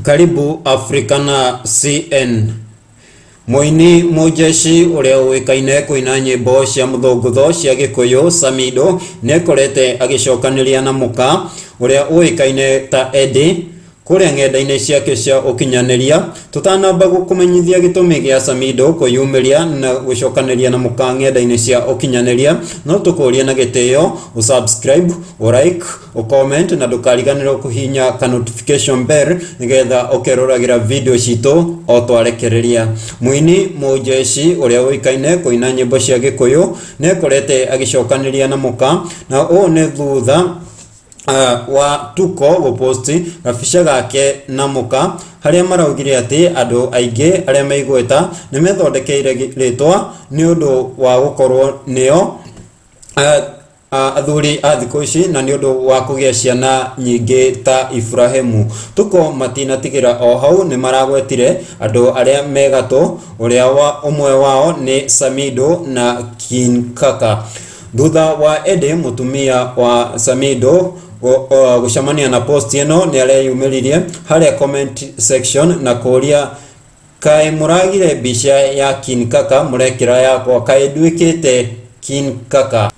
Karibu Africana CN. Mũini mũjeshi ũrĩa ũĩkaine kũina nyĩmbo cia mũthũngũtho cia Gĩkũyũ Samido nĩekorete agĩcokanĩria na mũka ũrĩa ũĩkaine ta Eddie kũrĩa ng'enda-inĩ ciake cia ũkinyanĩria. Tũtanamba gũkũmenyithia gĩtũmi gĩa Samido kwĩyumĩria na gũcokanĩria na mũka ng'enda-inĩ cia ũkinyanĩria, no tũkũrie na gĩtĩo ũsubscribe, ũlike, ũcomment na ndũkariganĩrwo kũhihinya ka notification bell nĩgetha ũkeroragĩra video citũ o twarekereria. Mũini mũjeshi ũrĩa ũĩkaine kũina nyĩmbo cia Gĩkũyũ nĩekorete agĩcokanĩria na mũka, na ũũ nĩ thutha wa Tuko gũposti gabica gake na mũka harĩa maraugire atĩ andũ aingĩ arĩa me igweta nĩ methondekeire rĩtwa nĩ ũndũ wa gũkorwo nĩo athuri a thikũ ici na nĩ ũndũ wa kũgĩa ciana nyingĩ ta Iburahĩmu. Tuko matinatigĩra o hau, nĩ maragwetire andũ arĩa me gatũ, ũrĩa wa ũmwe wao nĩ Samido na King Kaka. Thutha wa Eddie mũtumia wa Samido gũcemania na post ĩno, nĩ areyumĩririe harĩa comment section na kũria, "Kaĩ mũragire mbica ya King Kaka mũrekĩra yakwa? Kaĩ nduĩkĩte King Kaka?"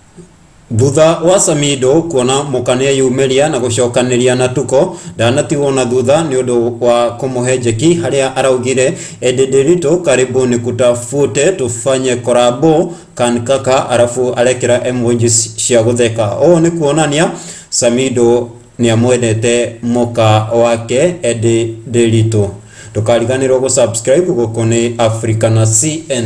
Thutha wa Samido kuona mũka nĩeyumĩria na gũcokanĩria na Tuko, ndanatigwo na thutha nĩ ũndũ wa kũmũhe njeki harĩa araugire, "Eddie Ndiritu, karibu nikutafute tufanye collabo kan kaka," arafu arekĩra emojis cia gũtheka. Ũũ nĩ kuonania Samido nĩamwendete mũka wake Eddie Ndiritu. Ndũkariganĩrwo gũsubscribe. Gũkũ nĩ Africana CN.